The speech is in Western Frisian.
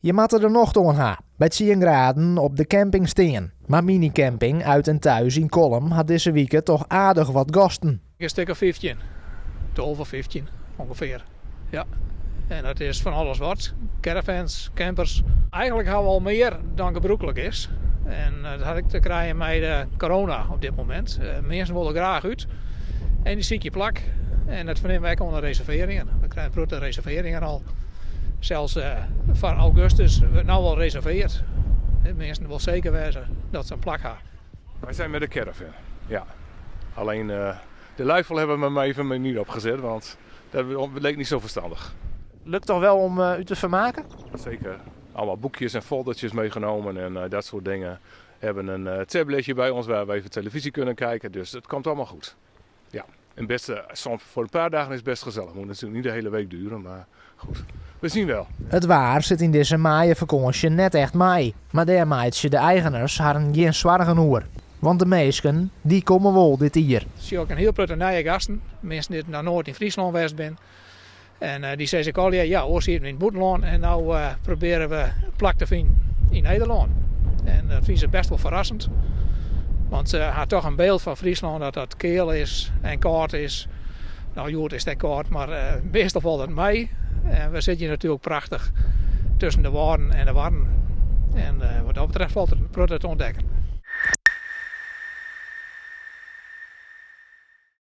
Je moatte der nocht oan ha, by tsien graden op de camping stean. Mar minicamping Uit en Thuis yn Kollum hat dizze wike toch aardich wat gasten. In stik of 15, 12 of 15 ûngefear. Ja. En dat is fan alles wat. Caravans, campers. Eigenlik ha we al mear dan gebrûklik is. En dat hat ek te krijen mei de corona op dit momint. Minsken wolle graach út en dy sykje plak. En dat fernimme we ek oan de reservearringen. We krije in protte reservearringen al. Sels foar augustus wurdt no al reserveard. Minsken wolle seker wêze dat se in plak ha. Wij zijn met de caravan, ja. Alleen de luifel hebben we maar even niet opgezet, want dat leek niet zo verstandig. Lukt toch wel om u te vermaken? Zeker. Allemaal boekjes en foldertjes meegenomen en dat soort dingen. We hebben een tabletje bij ons waar we even televisie kunnen kijken, dus het komt allemaal goed. Ja, en best, soms voor een paar dagen is het best gezellig. Moet natuurlijk niet de hele week duren, maar goed. We zien wel. It waar sit yn dizze maaiefakânsje net echt mei, mar dêr meitsje de eigeners harren gjin soargen oer. Want de minsken, dy komme wol dit jier. Sjoch ik in hiel protte nije gasten, minsken dy't noch noait yn Fryslân west binne. En dy sizze ek allegear, ja, oars sieten we yn it bûtenlân en no probearje we plak te finen yn Nederlân. En dat fine se best wol ferrassend, want se ha toch in byld fan Fryslân dat dat keal is en kâld is. No, hjoed is it ek kâld, mar meastal falt it mei. En we sitte hjir natuerlik prachtich tusken de Wâlden en de Warren. En wat dat betreft falt der in protte te ûntdekken.